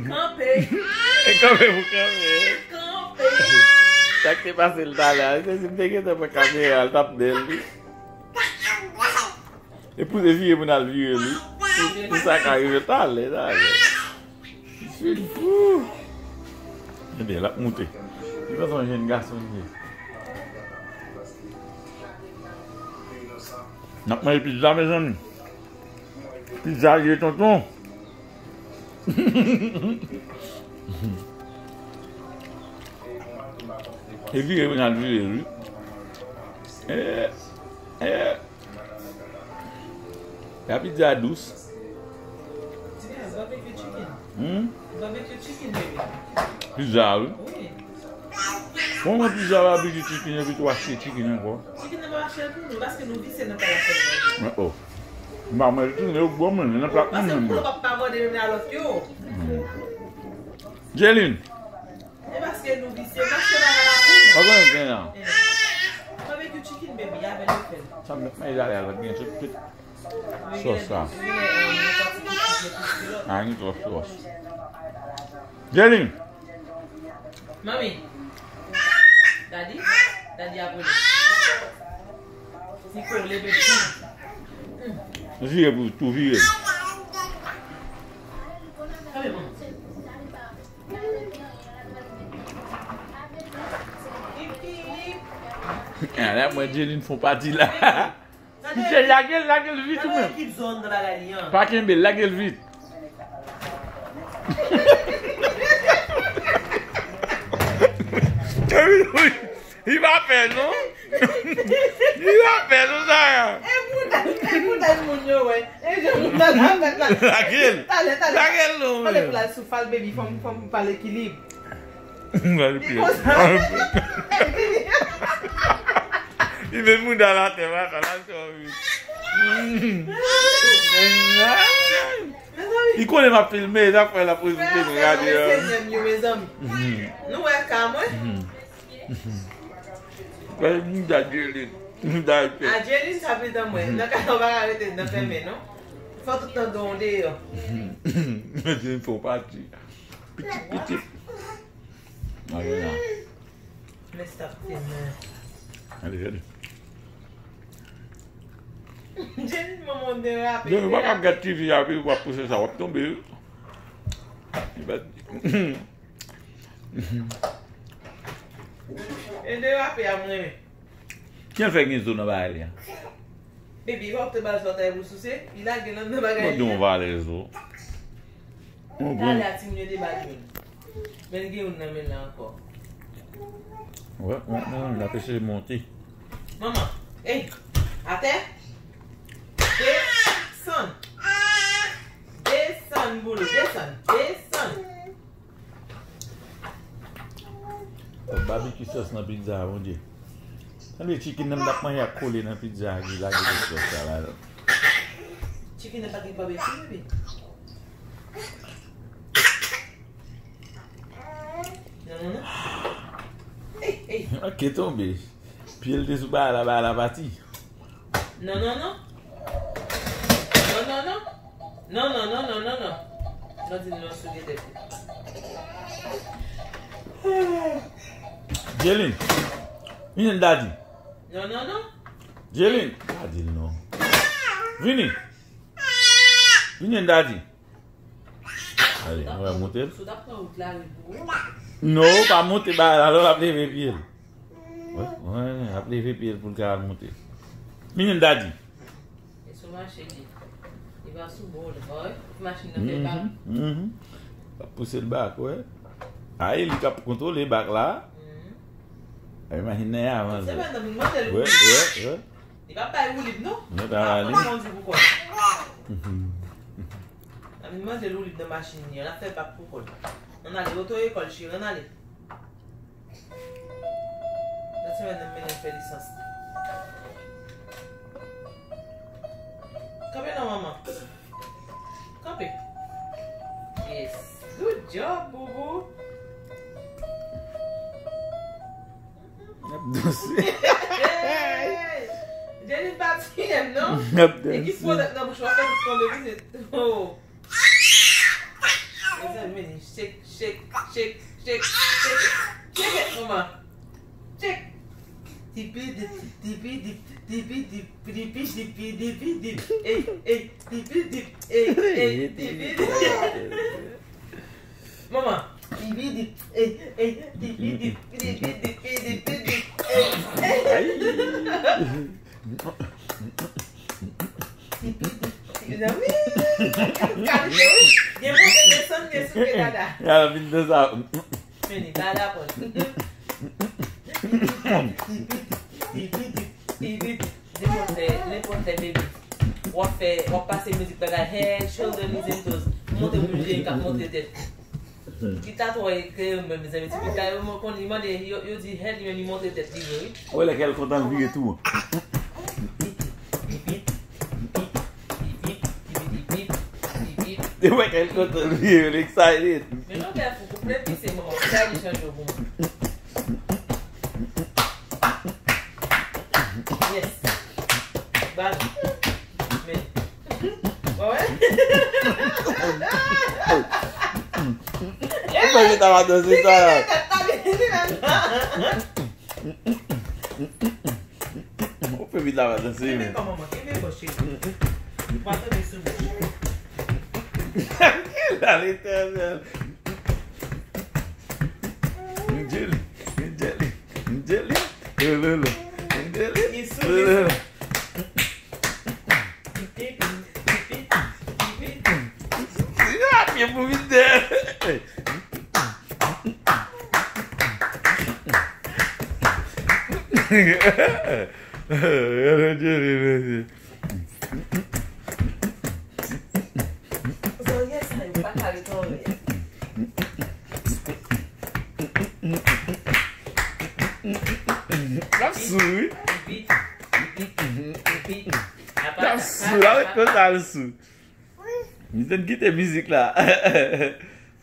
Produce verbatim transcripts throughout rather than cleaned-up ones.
Kanpe. E kanpe pou kanpe. Kanpe. Sa k te pase l talè a, se si m te gentan pran kamera, l t ap bèl, wi. E pou se vire pou n al vire l, wi. Pou, pou sa ka rive talè, talè. Sweet fou. Ebyen, l ap moute. Li pa son jenn gason li ye. N ap manje pizza, mezanmi. Pizza ye, tonton. E vire, Renald vire, wi. Eh, eh. La pizza dous. Pizza barbecue chicken. Hmm? Barbecue chicken, baby. Pizza, wi. Wi. Bon, mwen pizza barbecue chicken, epi tou achte chicken ankò. Chicken nan pa achte pou nou, paske nou visye nan pala fèt manje. Oh, oh. M pa manje chicken, yo gwo mwen, nan plat mwen menm. Paske pou nou pa pa vòde menm a lòt yo. Hmm. Jelin. E paske nou visye, mache bagay la pou nou. Pa konnen gen la. Eh. Barbecue chicken, baby, avè nou fè l. Sa m met manje ale a lòt gen tout, tout sòs sa. Ah, gen twòp sòs. Jelin. Mami. Daddy. Daddy ap rele. Ti kole, baby. Vire pou tou vire. Kale, mami. Ah, la, mwen, Jelin fon pati la. Misye, lage l, lage l vit ou menm. Pa kenbe l, lage l vit. Li pa pè, non. Li pa pè, non, Sara. E pou dat, e pou dat moun yo, wè. E jan moun nan la, la, la. Lage l. Talè, talè. Lage l, non, talè, men. Pou l al sou fal, baby, fò m, fò m pale ekilib. Li met mouda l atè, va, sa la, sòri. Li konnen m ap filme, sa fè l ap rezoute m gade. Mesye m yo, mezanmi. Nou wè ka mwen? Wè mouda Jelin, mouda l fè. A Jelin sa pitan mwen. Nan ka yo pa ka rete nan fèmen, non. Fò tout tan gen yon deyò. Jelin fò pati. Pitit, pitit. Gade la. Men stop film nan. Gade, gade. Jenny, manman w derape. Jenny, ou pa ka ap gad T V a, epi w ap pouse sa, w ap tonbe, wi. E derape a, mwen renmen. Kijan l fè gen zo nan bagay li a? Baby, w ap te ba l sòtay pou souse, li lage l anndan bagay li a. Mwen di w valè zo. Talè a timoun yo debake youn. Men l gen youn nan men l la ankò. Wè, wè, wè, l ap eseye monte. Manman, ey, atè. Desann. Desann, boulou, desann, desann. Barbecue sauce nan pizza a, Bondye. Tande chicken nan m t ap manje a kole nan pizza a, ki lage tout sòs sa ladan. Chicken nan pa gen barbecue, baby. Non, non, non. Ey, ey. Ok, tonbe. Pye l te sou bagay la, bagay la pati. Non, non, non. Non, non, non. Non, non, non, non, non, non. Non, di non sou gen tèt li. Jelin. Vini, Daddy. Non, non, non. Jelin. Pa di l non. Vini. Vini, Daddy. Ale, nou va monte l. Si w t ap pran wout la, wi, pou ou. Non, pa monte ba la, lò l ap leve pye l. Wè, wè, l ap leve pye l pou l ka al monte. Vini, Daddy. E sou mache li. Li pa sou bò, li pa wè. Machin nan fè bak. Mhm, mhm. L ap pouse l bak, wè. A, e li k ap kontwole bak la. Mhm. A, machin nan avanse. Se pa nan mande l. Wè, wè, wè. Li pa bay woulib, non. Mwen ta ale. L ap kondi pou kò l. Mhm. Nan mande l woulib nan machin li an, l ap fè bak pou kò l. Ann ale, oto ekòl, cheri, ann ale. Nan semèn nan, m mennen l fè lisans li. Kanpe non, manman. Kanpe. Yes. Good job, boubou. N ap danse. Jenny pa tiyè m, non? N ap danse. E ki pwodèk nan bouch ou a fè tout tonbe, pitit. Oh. Mezanmi, se Shake, shake, shake it. Shake it, mama. Shake. Tipi dip, tipi dip, tipi dip, tipi dip, tipi dip. Ey, ey, tipi dip, ey, ey, tipi dip. Mama. Tipi dip, ey, ey, tipi dip, tipi dip, tipi dip, ey, ey. Ay. Mezanmi, kalite wi. Gen monte desann, gen souke dada. Ya vin de sa. Fini, dada pon. Nenpòt lè, nenpòt lè, baby. W ap fè, w ap pase mizik bagay head, shoulder, knees and toes. Monte bouje, k ap monte tèt. Pita twò eklere menm, mezanmi. Ti pita yo, mwen konn, li mande, yo, yo di head, li menm, li montre tèt li vre, wi. Wè lè kè l kontan l vire tou. Li wè kè l kontan l vire, l excited. Men nou kè fou, koup le pise, mwen, koup la, li chanje pou mwen. Yes. Balon. Men. Wè, wè. Ou fè pita pa danse sa la. Ou fè pita pa danse men. Kenbe kò manman, kenbe kò cheri. Ou pa tande sou bouch. Kenbe la, Letènèl. Jelly, jelly, jelly. Lolo, jelly. Li sou, li sou. Yo ap gen pou vin dèyè. Yo, yo, yo, yo, yo. Zorye sa yo pa ka ret anlè. L ap sou, wi. L ap sou, l ap ret konsa, l sou. M te kite mizik la.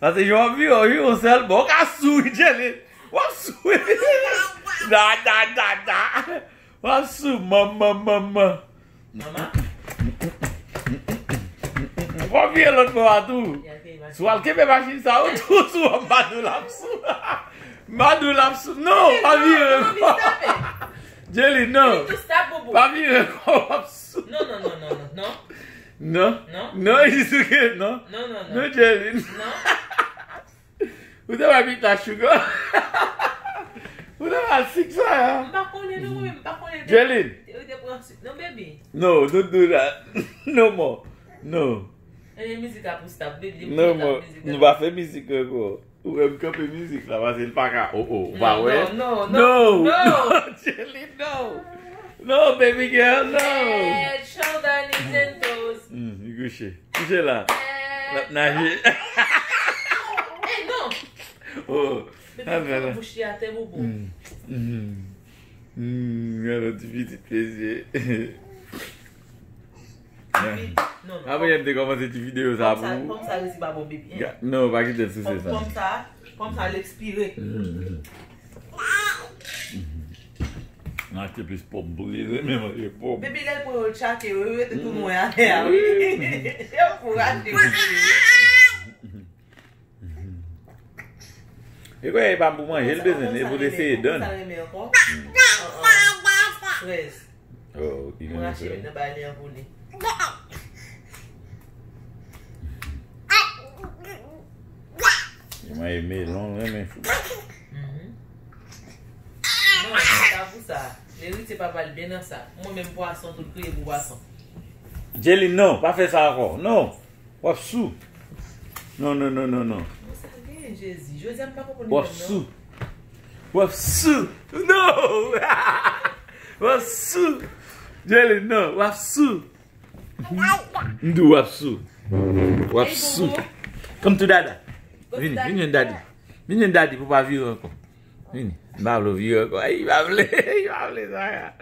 Paske jan w ap vire, w vire yon sèl bò. W ka sou, wi, Jelly. W ap sou, wi. Da, da, da, da. W ap sou, manman, manman. Manman. W ap vire lòt bò a tou. Si w al kenbe machin sa, ou tou sou, w ap madou l ap sou. Madou l ap sou. Non, pa vire kò. Jelly, non. Pa vire kò, w ap sou. Non, non, non, non, non, non. Non. Non. Non, Isuke, non. Non, non, non. Non, Jelly. Non. Ou te bay pita chougo. Ou te bay sik sa, ya. M pa konnen, non, mwen menm, m pa konnen. Jelly. Ou te pran sik. Non, baby. No, don't do that. No more. No. E mizik la pou stop, baby. No more. Nou pa fè mizik ankò. Ou wè m kanpe mizik la, paske l pa ka, oh, oh, ou pa wè? Non, non, non, non. Jelly, no. No, baby girl, no. Head, shoulder, knees and toes. Hmm, li kouche. Kouche la. L ap naje. Eh, non. Oh. Baby, fè bouch li atè, bobo. Hmm. Hmm. Hmm, gade ti pitit mesye. Wi, non, non. Apre, m te kòmanse ti videyo sa pou ou. Pòm sa, pòm sa resi pa bon, baby. Non, pa kite l souse sa. Pòm sa, pòm sa, l ekspire. M achte plis pòm pou li, li renmen manje pòm. Baby, lè l pran yo, l tchake yo, yo rete tou nwè atè a, wi. Yo pou rache yo pou li. E kwè e pa pou manje l bezwen, e pou l eseye dan. Sa renmen ankò? Frèz. Oh, li renmen frèz. Mwen achte nan bay li an pou li. Li manje melon, renmen fou. Non, sa pou sa. Leritye papa l byen nan sa. Mwen menm pwason, tout kriye pou pwason. Jelly, non, pa fè sa ankò. Non. W ap sou. Non, non, non, non, non. Bon, sa gen, Jezi. Jezi, m pa konprann li menm, non. W ap sou. W ap sou. Non! W ap sou. Jelly, non, w ap sou. M di w ap sou. W ap sou. Come to dada. Vini, vini jwenn daddy. Vini jwenn daddy pou pa vire ankò. Vini. M pa vle w vire ankò. Ay, li pa vle. Li pa vle sa.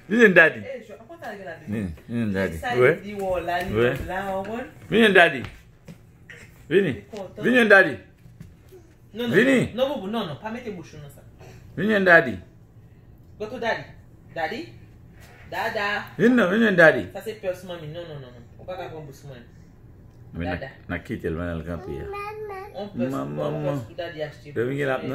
Vini jwenn daddy. Vini, vini jwenn daddy. Wi. Wi. Vini jwenn daddy. Vini. Vini jwenn daddy. Vini. Non, non, non, boubou, non, non, pa mete bouch ou nan sa. Vini jwenn daddy. Go to daddy. Daddy. Dada. Vini non, vini jwenn daddy. Sa se purse manmi. Non, non, non, non. Ou pa ka pran bous mwen. Dada. N a kite l pandan l kanpe a. on pès, on pès pou Dadi achte pou mwen.